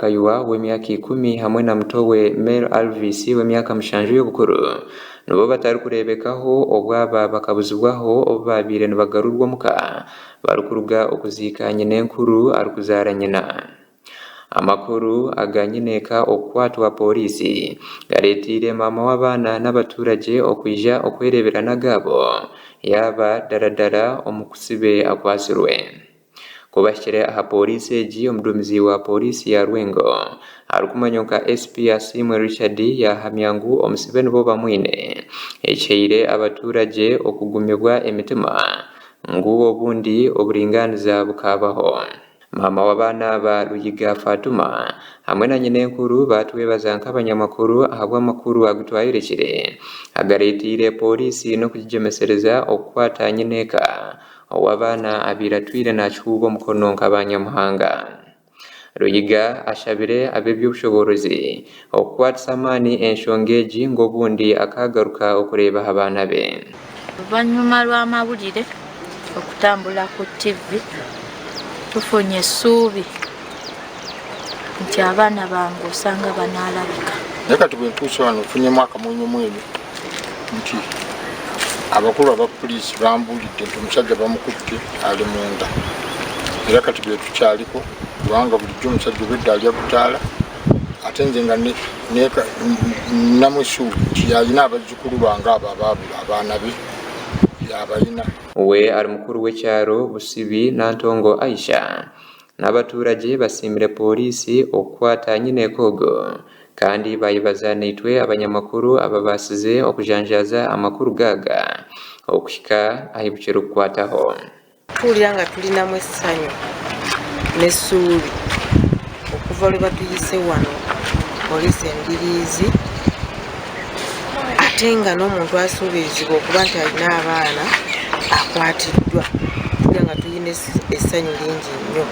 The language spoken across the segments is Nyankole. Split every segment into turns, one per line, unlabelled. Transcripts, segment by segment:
Kayiwa w'emyaka ikumi hamwe na muto we Mel Alvis w'emyaka mushanju y'obukuru nibo batarikureebekaho obu aba bakabuzibwaho obu baabaire nibagarurwa omuka barikuruga okuziika nyinenkuru arikuzaara nyina. Amakuru aga nyineeka okukwatwa pooriisi gareeteire maama w'abaana n'abaturagye okwija okwereebera n'agaabo yaaba daradara omu kusibe akwatsirwe. Ku bahikire aha pooriisi egi, omuduumizi wa pooriisi ya Lwengo arikumanywa nka SP Asiimwe Richard yaahamya ngu omusibe nibo bamwine, ekihaire abaturagye okugumibwa emitima ngu obundi oburingaaniza bukaabaho. Maama w'abaana aba Luyiga Fatuma hamwe na nyinenkuru baatwebaza nk'abanyamakuru ahabw'amakuru agu twayorekire agareeteire pooriisi n'okugigyemesereza okukwata nyineeka ow'abaana abaire atwire naakihuuba omukono nka banyamuhanga. Luyiga ashabire ab'eby'obushoboorozi okukwatisa amaani enshonga egi ngu obundi akaagaruka okureeba aha baana be.
Oluvannyuma lw'amawulire okutambula ku ttivvi, tufunye essuubi nti abaana bange osanga banaalabika.
Naye kati bwe ntuuse wano nfunyemu akamwenyumwenyu nti abakulu aba puliisi bambuulidde nti omusajja bamukutte ali munda era kati bye tukyaliko kubanga bulijjo omusajja obwedda alya butaala ate nze nga nnamu essuubi nti y'alina abazzukulu bange abo abaabula abaana be y'abalina.
We ari mukuru w'ekyaro Busibi Nantongo Aisha n'abaturagye basiimire pooriisi okukwata nyineeka ogu kandi baayebaza naitwe abanyamakuru ababaasize okujanjaaza amakuru gaaga okuhika ahi bukirikukwataho.
Tuwulira nga tulinamu essanyu n'essuubi okuva lwe batuyise wano poliisi e Mbiriizi ate nga n'omuntu asuubirizibwa okuba nti alina abaana akwatiddwa. Tuwulira nga tulina essanyu lingi nnyo.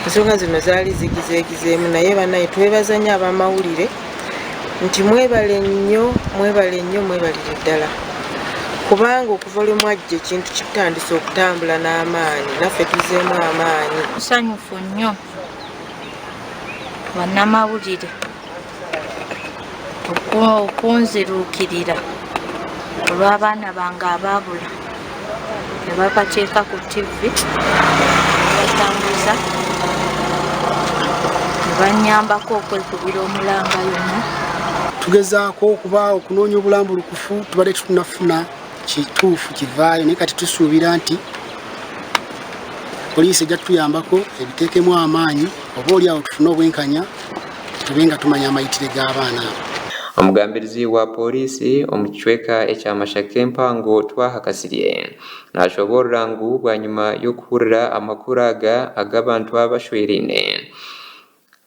Ensonga zino zaali zigizeegizeemu naye bannange twebaza nnyo abamawulire nti mwebale nnyo mwebale nnyo mwebalire ddala kubanga okuva lwe mwajja ekintu kitandise okutambula n'amaanyi naffe tuzeemu amaanyi.
Musanyufu nnyo bannamawulire okunziruukirira olw'abaana bange abaabula ne babateeka ku ttivvi ne batambuza ne bannyambako okwekubira omulanga yonna.
Tugezaako okuba okunoonya obulambulukufu tubadde tetunnafuna kituufu kivaayo naye kati tusuubira nti poliisi ejja kutuyambako ebiteekemu amaanyi oba oli awo tufune obwenkanya tube nga tumanya amayitire g'abaana abo.
Omugambirizi wa Pooriisi omu kicweka ekya Mashaka empango Twaha Kasirye nashoboorora ngu bwanyima y'okuhurira amakuru aga ag'abantu abashweraine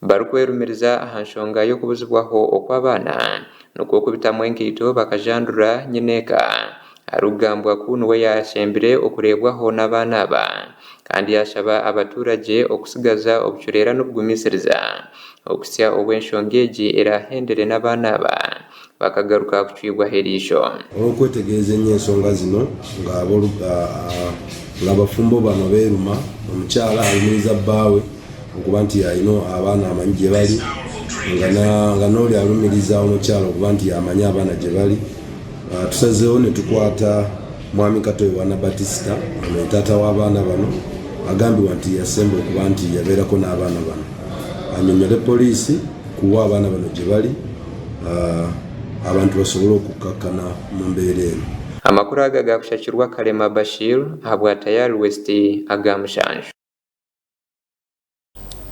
barikwerumiriza aha nshonga y'okubuzibwaho okw'abaana nikwo kubitamu enkaito bakajandura nyineeka arikugambwa ku niwe yaashembire okureebwaho n'abaana aba kandi yaashaba abaturagye okutsigaza obucureera n'obugumisiriza okuhitsya obu enshonga egi eraahendere n'abaana aba bakagaruka kucwibwaho eriisho.
Olw'okwetegereza ennyo ensonga zino ng'abafumbo bano beeruma, omukyala alumiriza bbaawe okuba nti y'alina abaana amanyi gye bali nga n'oli alumiriza omukyala okuba nti y'amanyi abaana gye bali. Tusazeewo ne tukwata Mwami Kato Yowana Batisita ono ye taata w'abaana bano agambibwa nti yasemba okuba nti yabeerako n'abaana bano anyonyole poliisi kuwa abaana bano gye bali abantu basobole okukkakkana mu mbeera eno.
Amakuru aga gaakushakirwa Kalema Bashir ahabwa Tayari West aga mushanju.